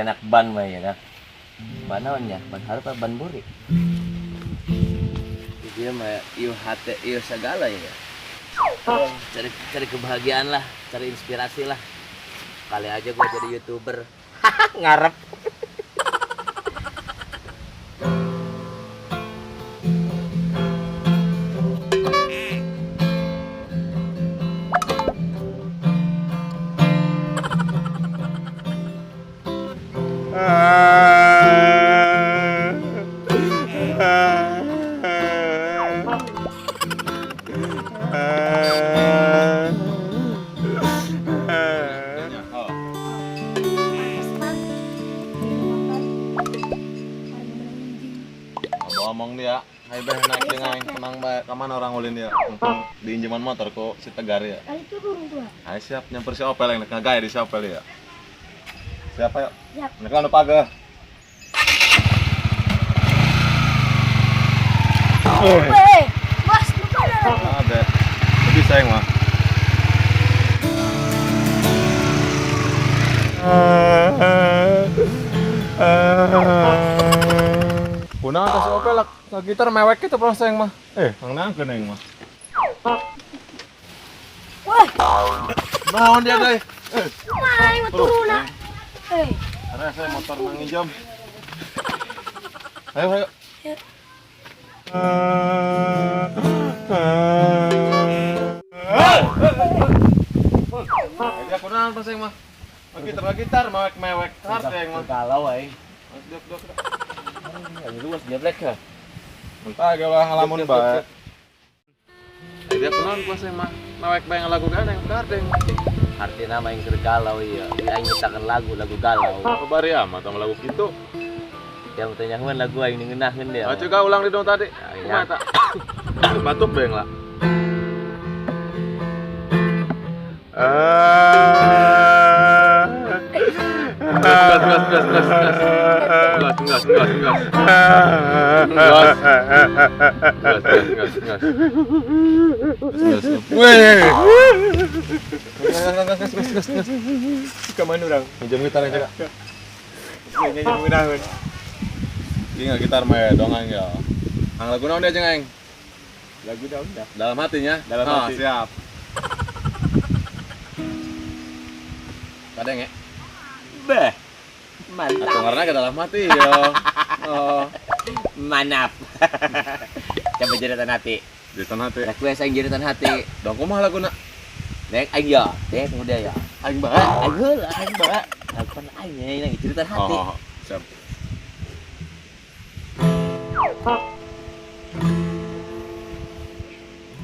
Nyanak ban mah ya dah. Ban naon nya? Ban hareup apa ban buri? Dia mah ieu hate ieu segala ya. Cari cari kebahagiaan lah, cari inspirasi lah. Kali aja gua jadi YouTuber. Ngarep. Ngomong dia, hai beh naik dengan tenang bae. Kamana orang ulin dia? Mumpung di injeman motor kok si Tegar ya. Kali itu burung tua. Hai siap nyamper si Opel yang ngagaya di si Opel ya. Siapa yuk? Siap. Mereka nu pageh. Weh, bos, lupa dah. Ada. Lebih sayang mah. Kunaon teh si Opel lah gitar mewek kitu pernah sayang mah. Kang nangkeun aing mah. Wah. Naon dia deui? Kumaha aing mah turun ah. Karena saya motor nang injem. Ayo, ayo. Dia kunaon pas aing mah. Gitar mewek-mewek hard aing mah. Galau aing. Dok dok. Aing luas dia black ya. Entah galah ngalamun bae. Dia kunaon pas aing mah. Mewek bae ngalagu gana yang hard aing. Artinya mah aing keur galau ieu. Aing nyiptakeun lagu, lagu galau. Bari amat sama lagu kitu. Yang tanya nyahoan lagu aing ngeunahkeun dia. Ah juga ulang di dong tadi. Kumaha eta? Batuk bae lah. Gas gas gas gas gas. Gas gas gas gas. Gas. Gas gas gas gas. Gas. Weh. Gas gas gas gas gas. Ke mana urang? Minjem gitar aja, Kak. Nyanyi ngeunaheun. Ieu nggak gitar mah dong aing ya. Ang lagu naon dia jeung aing? Lagu naon dah? Dalam hatinya? Dalam hati. Siap. Kadang ya? Beh. Mantap. Atau karena ke dalam hati yo. Oh. Manap. Coba jeritan hati. Jeritan hati. Lagu aing jeritan hati. Dong kumaha laguna? Dek aing ya, dek udah ya. Aing bae. Aing heula, aing bae. Lagu pan aing nya jeritan hati. Oh, siap.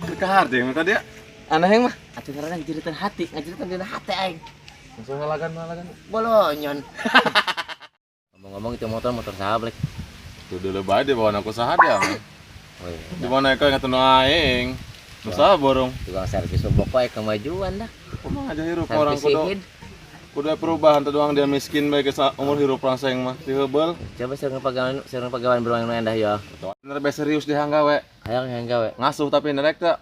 Kekahar deh, maka dia aneh yang mah. Atuh ngaranna jeritan hati, ngajeritan dina hati aing. Langsung ngalagan-ngalagan. Bolonyon. Ngomong-ngomong itu motor motor saha, Blek? Tuh dulu bae di bawah aku saha dia. Oh iya. Di mana kau ingat nu aing. Nu saha borong? Tukang servis pokoknya kemajuan dah. Kumaha aja hirup orang kudu. Kudu perubahan teu doang dia miskin bae ke umur hirup langsung mah diheubel. Coba sareng pagawean beruang nu endah ya. Bener bae serius di hanggawe. Hayang hanggawe. Ngasuh tapi nerek teu.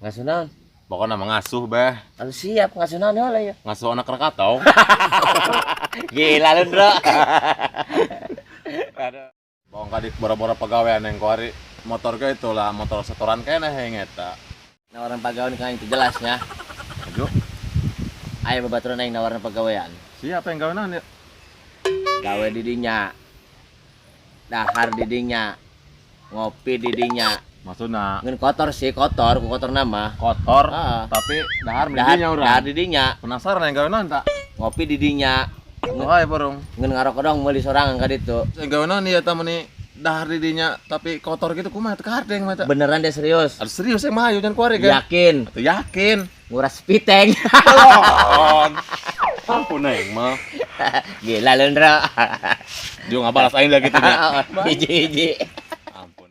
Ngasuh naon? Pokoknya mah ngasuh beh. Aduh siap ngasuh naon heula ya. Ngasuh anak Krakatau. Gila lu, Bro. Aduh. Bong kadik boro-boro pagawean yang kuari motor ge itulah motor setoran keneh yang eta. Nawaran pagawean kan itu jelasnya. Aduh. Aya babaturan aing nawaran pagawean. Siapa yang gawe naon ya? Gawe di dinya. Dahar di dinya. Ngopi di dinya. Maksudna ngeun kotor sih, kotor, ku kotor nama. Kotor, tapi dahar di dinya urang. Dahar di dinya. Penasaran yang gawe naon tak? Ngopi di dinya. Wah, borong. Ngeun ngarokok dong meuli sorangan ka ditu. Yang gawe naon ieu ta meuni dahar di dinya tapi kotor gitu kumaha teu kahar deung mah eta. Beneran deh serius. Aduh serius emang ayo jangan kuari ge. Yakin. Atuh yakin. Nguras piteng. Tolong. Ampun aing mah. Gila lu, Ndro. Dia ngabalas aing lagi gitu nya. Hiji-hiji. Ampun.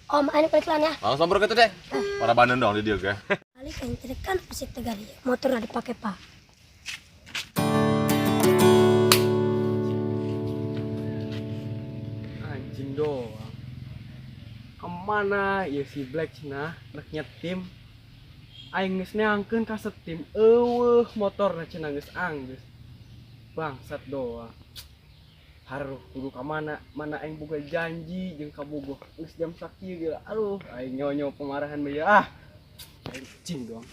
Om, aing iklan ya. Langsung bro gitu deh. Para bandeng dong di dia ge. Kali kan kan pasti Tegar ya. Motor dipakai Pak. Anjing doang. Kemana ya si Black cenah rek nyetim. Aing geus neangkeun ka setim eueuh motorna cenah geus anggeus. Bangsat doang. Haruh kudu ka mana? Mana aing boga janji jeung kabogoh. Geus jam sakieu gila. Aduh, aing nyonyo pemarahan bae ah. Aing cing doang.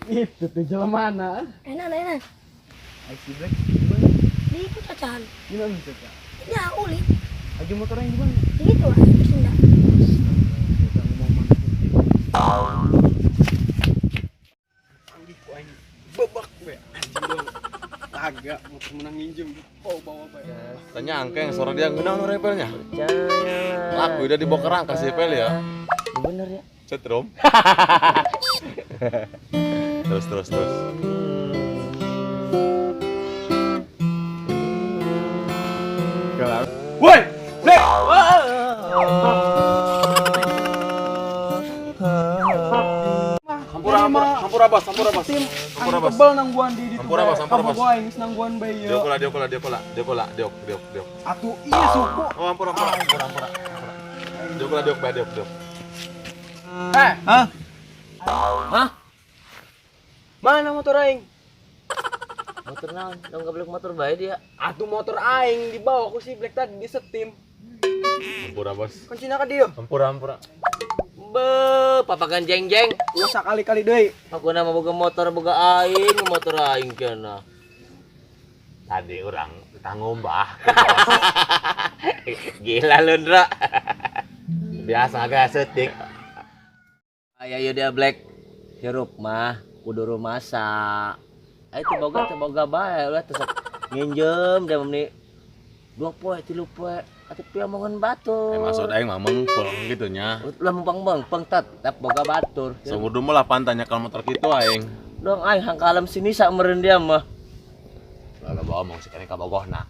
Itu tuh jelema mana? Enak, enak. Aing si Black. Di itu cacahan. Gimana bisa, Kak? Ya, uli. Aja motornya di mana? Di itu ah, Sunda. Panggih ku aing bebek we anjing doang. Kagak motor menang nginjem. Oh, bawa bae. Tanya angkeng suara dia ngeunah nu repelnya. Percayalah. Laku udah dibawa kerang kasih pel ya. Bener ya. Setrum. Terus terus terus. Woi, Black. Hampura hampura hampura bos, hampura bos. Tim Hampura aing bos. kebel nangguan di ditu. Hampura, Bos, hampura, Bos. Kabogoh aing geus nangguan bae ieu. Diokola diokola diokola diokola diok diok diok. Atuh iya suku. Oh hampura hampura hampura hampura. Diokola diok bae diok diok. Eh, Hah? Hah? Mana motor aing? Motor naon? Dong gablek motor bae dia. Atuh motor aing dibawa ku si Black tadi di setim. Hampura bos. Kuncina ka dieu. Hampura hampura. Be, papagan jeng-jeng. Ulah sakali-kali deui. Aku nama boga motor boga aing, motor aing cenah. Tadi orang tanggung bah. Gila lu, Ndra. Biasa agak setik. Aya ieu dia Black. Hirup mah kudu rumasa. Ayo teu boga bae ulah teu sok nginjem dia meni 2 poe 3 poe atuh piomongan batur. Eh maksud aing mah mengpeng gitu nya. Ulah mempeng-mengpeng tetep boga batur. Sumur mah lah pantanya kalau motor kitu aing. Dong aing hangkalem sini sak meureun dia mah. Lalu bawa omong sekali ka bogohna.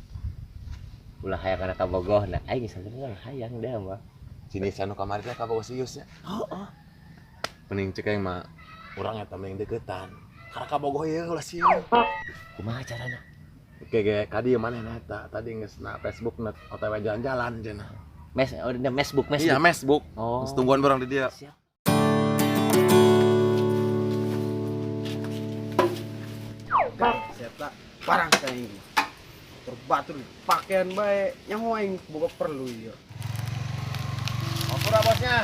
Ulah hayang kana kabogohna. Aing geus sabenerna hayang dia mah. Sini sanu kamari teh kabogoh sius nya. Heeh. Mending cek aing mah urang eta mending deketan. Karena kabogoh ieu ulah sieun. Kumaha carana? Oke ge ka dieu manehna eta tadi geus na Facebook na OTW jalan-jalan cenah. Mes, oh, mesbook, mesbook. Iya, mesbook. Oh. Geus tungguan barang di dia. Siap. Seta barang aing. Motor batur pakaian bae nyaho aing boga perlu ieu. Hampura bosnya.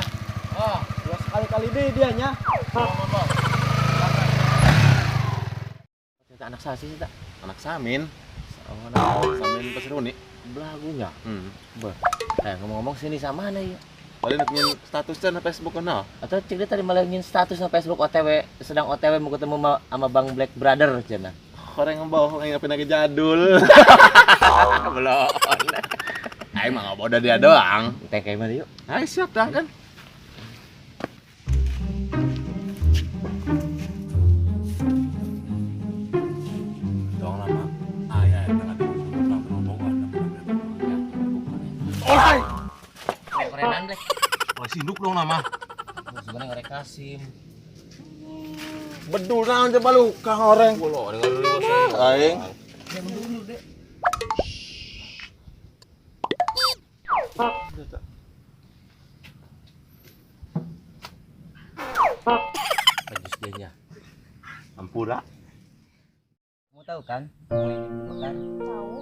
Oh, Ulah sekali-kali deui dia nya. Anak sasi sih tak? Anak Samin. Oh, anak Samin Pasiruni. belagunya. Hmm. Bah. Ngomong-ngomong sini sama mana ya? Tadi nak nyin statusnya na Facebook kenal. Atau cek dia tadi malah nyin status na Facebook OTW sedang OTW mau ketemu sama Bang Black Brother cenah. Orang ngebawa yang ngapain lagi jadul. Belum. Aing mah ngoboda dia doang. Teh kayak mana yuk? Ayo siap dah kan. Doang lama. Ayah tengah di pulang Bogor. Olay. Korenan Black. Oleh sinduk dong nama. Sebenarnya ngorek Kasim. Bedul naon coba lu kang oreng. Ulah, dengar dulu bos. Aing. Pajus dia nya. Ampura. Kamu tahu kan bunga ini belum mekar? Tahu.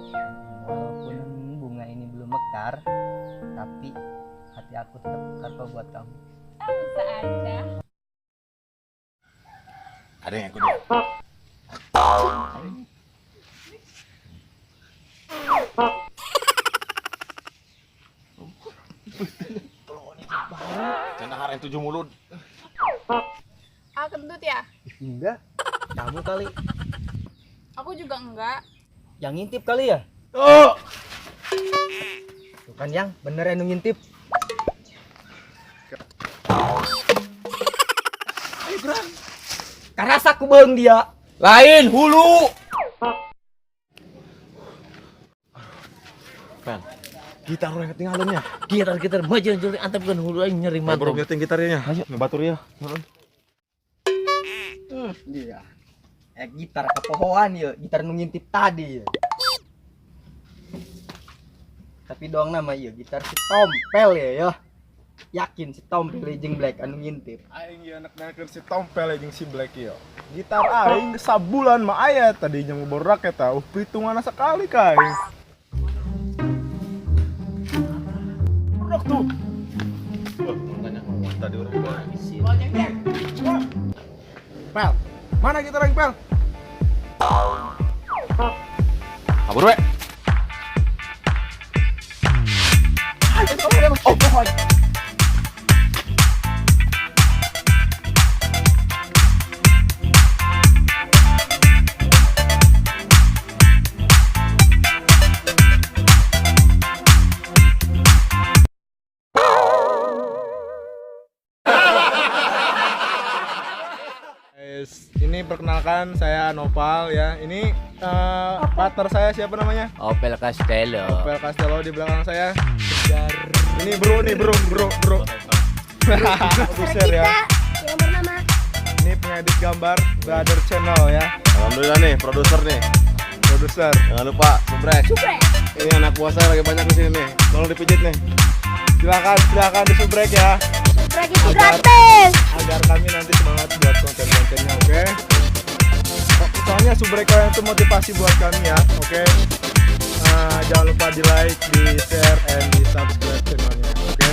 Walaupun bunga ini belum mekar, tapi hati aku tetap mekar kok buat kamu. Bisa aja. Ada yang ikut dia. Cenah haren 7 mulut. Ah, kentut ya? Enggak. Kamu kali. Aku juga enggak. Yang ngintip kali ya? Oh. Tuh kan yang bener yang ngintip. Ayo gerak. Karasa ku beung dia. Lain hulu. Pen. Gitar orang ketinggalan ya. Gitar-gitar maju juri antepkeun hulu aing nyeri Baru mantap. nyeting gitarnya. Ayo ngebatur ya. Iya. Gitar kepohoan ya, gitar nu ngintip tadi ya. Tapi doang nama iya gitar si tompel ya ya. Yakin si Tompel jeung Black anu ngintip. Aing ieu anak nanyakeun si Tompel jeung si Black ieu. Gitar aing sabulan mah aya tadi nya borak eta perhitungan sekali ka aing. Borak tuh. Wah, makanya tadi orang Pel, mana gitar aing, Pel? Kabur we. Oh, Guys, ini perkenalkan saya Nopal ya. Ini partner saya siapa namanya? Opel Castello. Opel Castello di belakang saya. Ini bro nih, bro, bro, bro. Produser ya. Kita yang bernama Ini pengedit gambar Brother Channel ya. Alhamdulillah nih, produser nih. Produser. Jangan lupa subrek. Subrek. Ini anak buah saya lagi banyak di sini nih. Tolong dipijit nih. Silakan, silakan disubrek ya. Subrek itu gratis. Agar kami nanti semangat buat konten-kontennya, oke? Soalnya subrek kalian itu motivasi buat kami ya, oke? Jangan lupa di like, di share, and di subscribe channelnya, oke?